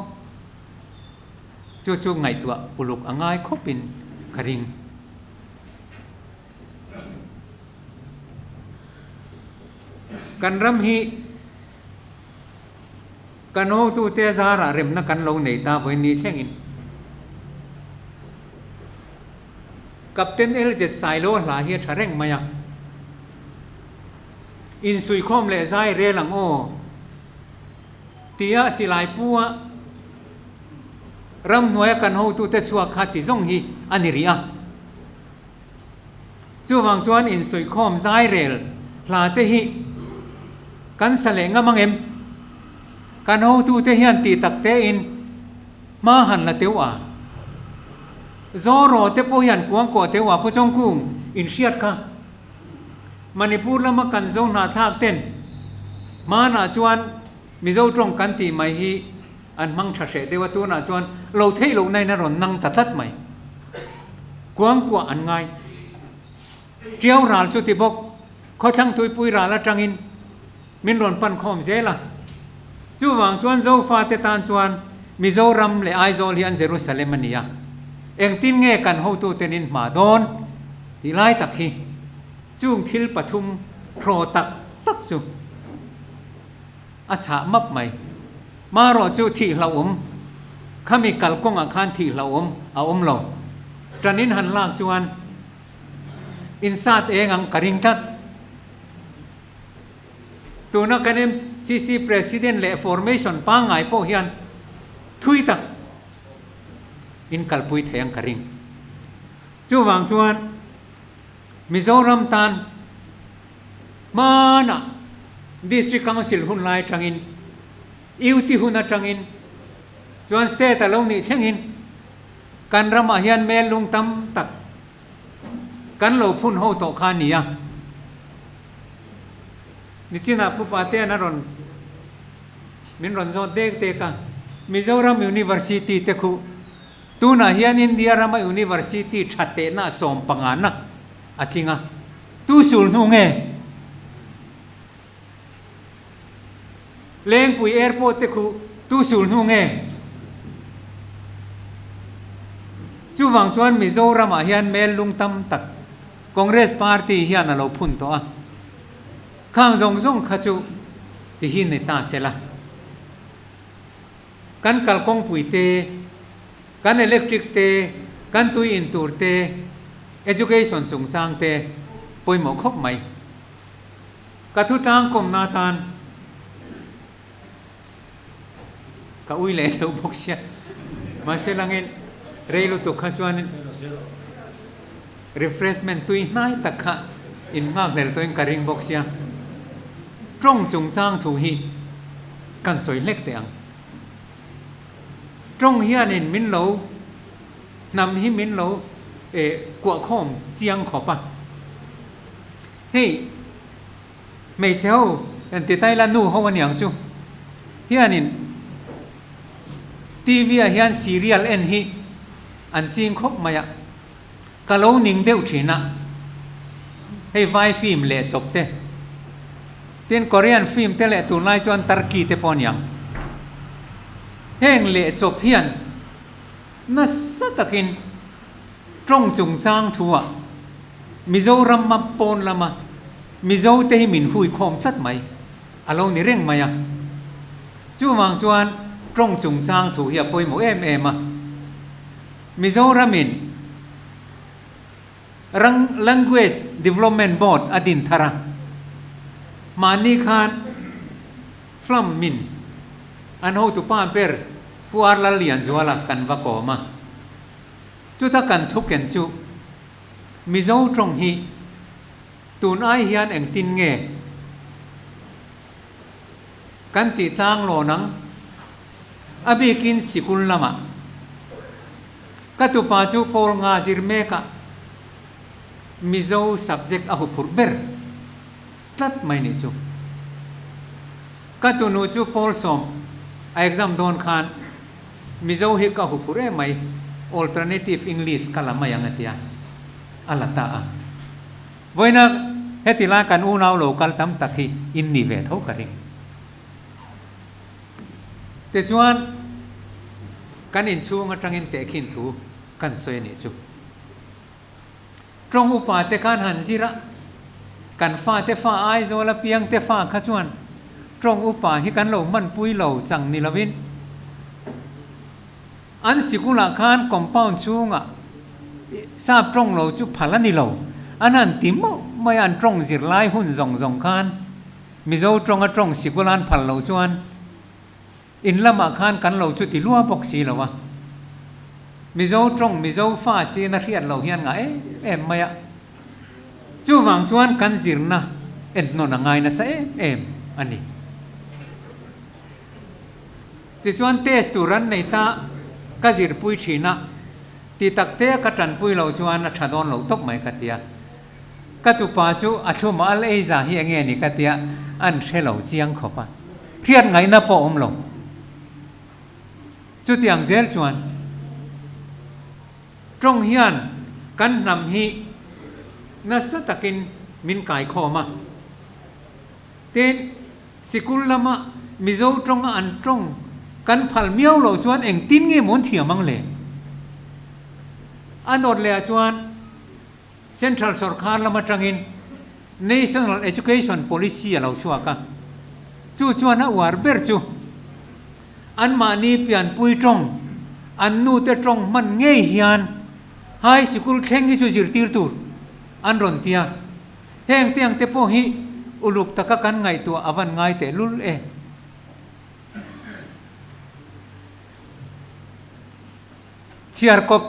Chu chu ngaihtuah uluk a ngai khawpin ka ring. Kan ram hi kan hotute zarah remna kan lo nei ta vawiin ni thlengin. Captain LZ Sailo hla hi a tha reng mai a. Insuikhawm leh zai rel ang aw tia silai pu a ramhnuaia kan hotute chhuak kha ti zawng hi a ni rih a. Chuvang chuan insuikhawm zai rel hla te hi kan sa leh ngam ang em? Kan hotute hian tih tak tein hma han la teuh a. Zoro te pawh hian kuangkuah teuh a Pu Chawngkung inhriat kha. Manipur lama kan zo hnahthlak ten hmanah chuan Mizo tawng kan tih mai hi an hmang tha hreh deuh a, tunah chuan lo theih loh nain a rawn nang ta tlat mai. Kuangkuah an ngai. Tiau ral chu ti bawk, khawthlang tuipui ral atangin min rawn pan khawm zel a. Chuvang chuan Zofate tan chuan Mizoram leh Aizawl hi an Jerusalem a ni a, engtin nge kan hotuten in hma dawn tih lai tak hi chung thil pathum hraw tak tak chu a chhah map mai. Marawh chu thih hlauhawm, khami kalkawngah khan thih hlauhawm a awm lo. Ṭanin han lak chuan insat eng ang ka ring tlat. Tuna kan MCC President leh formation pangngai pawh hian thui tak in kalpui thei ang ka ring. Chuvang chuan Mizoram tan hmanah District Council hun lai atangin, UT hun atangin, chuan State a lo nih thlengin kan ramah hian mel lung tam tak Kan lo phun ho tawh kha nia. Nichinah Pu Patean a rawn min rawn zawt dek dek a, Mizoram University te khu tunah hian India rama University tha tehna 15 na a tling a, tu sul hnu nge? Lengpui Airport te khu tu sul hnu nge? Chuvang chuan Mizoram ah hian mel lung tam tak Congress Party hian a lo phun tawh a, khang zawng zawng kha chu ti hi ni ta se la. Kan kalkawngpui te, kan electric te, kan tui in tur te, education chungchang te pawimawh khawp mai. Ka thu tlangkawmna atan ka ui leh deuh bawk sia. Mahse langin rei lutuk kha chuanin refreshment tui hnai tak kha in nghak hlel tawhin ka ring bawk sia. Tawng chungchang thu hi kan sawi hlek teh ang. Tawng hianin min lo hnam hi min lo kuahkhawm chiang khawp a. Hei hmeichhe ho en ti ta ila nu ho aniang chu hianin TV ah hian serial en hi an ching khawp mai a, ka lo ning deuh thin a, hei vai film leh chawp te, tin Korean film te leh tunlai chuan Turkey te pawh aniang. Heng leh chawp hian nasa takin Tawng chungchang thu-ah Mizoram a pawn lama Mizo te hi min hui khawm tlat mai a lo ni reng mai a. Chuvang chuan tawng chungchang thu hi a pawimawh em em a. Mizoramin Rang Language Development Board a din thar a. Mahni khan Flam min an hotupa ber Pu Ar Lallianzuala kan va kawm a. Chuta kan thuken chu Mizo tawng hi tun ai hian engtin nge kan tih tlang lawn ang? A bikin sikul lamah. Ka tupa chu Paul nga zir mekah Mizo subject a huphurh ber tlat mai nih chu. Ka tunu chu Paul sawm a exam dawn khan Mizo hi ka huphurh em mai, alternative English ka la mai ang a tia, a la ta a. Vawiina heti lai kan unau lo kal tam tak hi in ni ve tho ka ring. Tichuan, kan inchhung atangin tehkhin thu kan sawi a nih chu. Tawng upa te khan han zir a, kan fate fa Aizawl a piang te fa kha chuan tawng upa hi kan lo hmanpui lo chang ni lovin an sikulah khan compound chhungah sap tawng lo chu phal a ni lo. An han ti mauh mai a, an tawng zirlai hun zawng zawng khan Mizo tawnga tawng sikul an phal lo chuan In lamah khan kan lo chu ti lua bawk si lo a. Mizo tawng Mizo fa sin a hriat loh hian ngah em em mai a. Chuvang chuan kan zirna enhnawn a ngai nasa em em a ni. Tichuan test tur an nei ta ka zirpui thin a, ti tak te ka tanpui loh chuan a tha dawn lo tawp mai ka ti a. Ka tupa chu a thlum al ei za hi enge ni ka tia an hre lo chiang khawp a, hriat ngaihna pawh awm lo. Chutiang zel chuan tawng hian kan hnam hi nasa takin min kai khawm a, tin sikul lama Mizo tawnga an tawng kan phal miau loh chuan engtin nge mawn thiam ang le? A nawt leh ah chuan. Central sorkar lam atangin National Education Policy a lo chhuak a, chu chuan a uar ber chu anmahni pianpui tawng, an nute tawng hman ngei hian high sikul thleng hi chu zirtir tur an rawn ti a, heng te ang te pawh hi uluk taka kan ngaihtuah a van ngai tehlul e. Chhiarkawp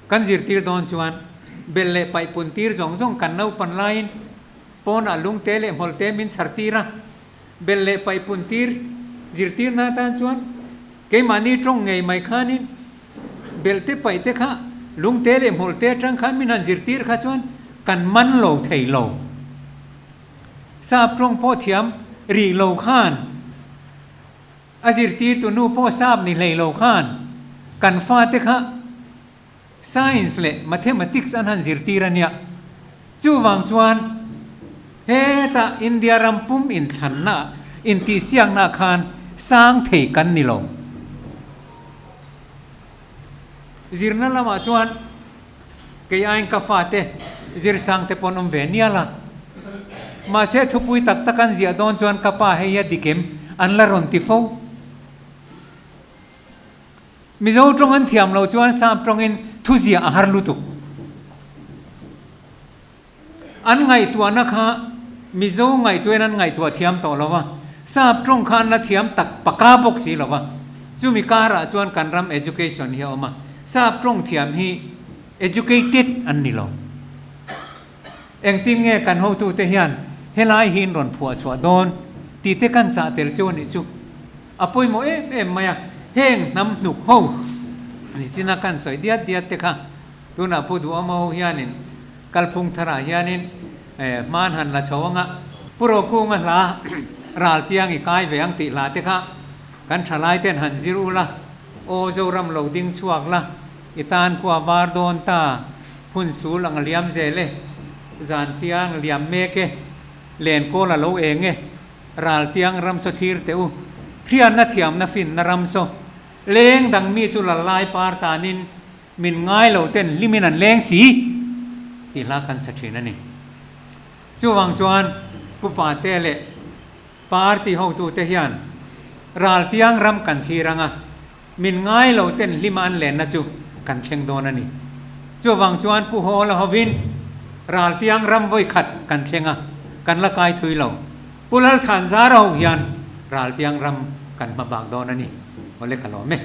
kan zirtir dawn chuan bel leh paih pun tir zawng zawng kan naupan laiin pawnah lungte leh hmawlhte min chhar tir a, bel leh paih pun tir zirtirna atan chuan keimahni tawng ngei mai khanin belte paih te kha lungte leh hmawlhte atang khan min han zirtir kha chuan kan man lo thei lo. Sap tawng pawh thiam rih lo khan. A zirtirtu nu pawh sap ni hlei lo khan kan fate kha Science leh Mathematics an han zirtir a nia. Chuvang chuan hetah India ram pum inthlanna intihsiakna khan sang thei kan ni lo. Zirna lamah chuan kei aiin ka fate zirsang te pawh an awm ve nial a. Mahse thupui tak tak an ziah dawn chuan ka pa hei a dik em an la rawn ti fo. Mizo tawng an thiam lo chuan sap tawngin thu ziah a har lutuk. An ngaihtuahna kha. Mizo ngaihtuahin an ngaihtuah thiam tawh lo va, Sap tawng kha an la thiam tak paka bawk si lo va. Chumi karah chuan kan ram education hi a awm a, Sap tawng thiam hi educated an ni lo. Engtin nge kan hotute hian helai hi in rawn phuah chhuah dawn tih te kan chah tel cheu a nih chu. A pawimawh em em mai a, heng hnam hnuk ho nichina kan sawi diat diat te kha tunah Pu Duhawma ho hianin kalphung tharah hianin hman han la chho anga Pu Rokunga hla ral tiang i kai ve ang tih hla te kha kan thalai ten han zir ula, aw Zoram lo ding chhuak la, i tan khua var dawn ta, phun sul ang liam zel e, zan tiang liam mek e, len kawl a lo eng e, ral tiang ram saw thlir teh u, hriatna thiamna finna ram saw, leng dang mi chu lal lai par tanin min ngai lo ten hlimin an leng si tih hla kan sa thin a ni. Chuvang chuan Pu Pate leh Party hotute hian ral tiang ram kan thlir anga min ngai lo ten hlima an lenna chu kan thleng dawn a ni. Chuvang chuan Pu Hawla hovin ral tiang ram vawi khat kan thleng a, kan la kai thui lo. Pu Lalthanzara ho hian ral tiang ram kan hma bak dawn a ni. Awle ka lawm e.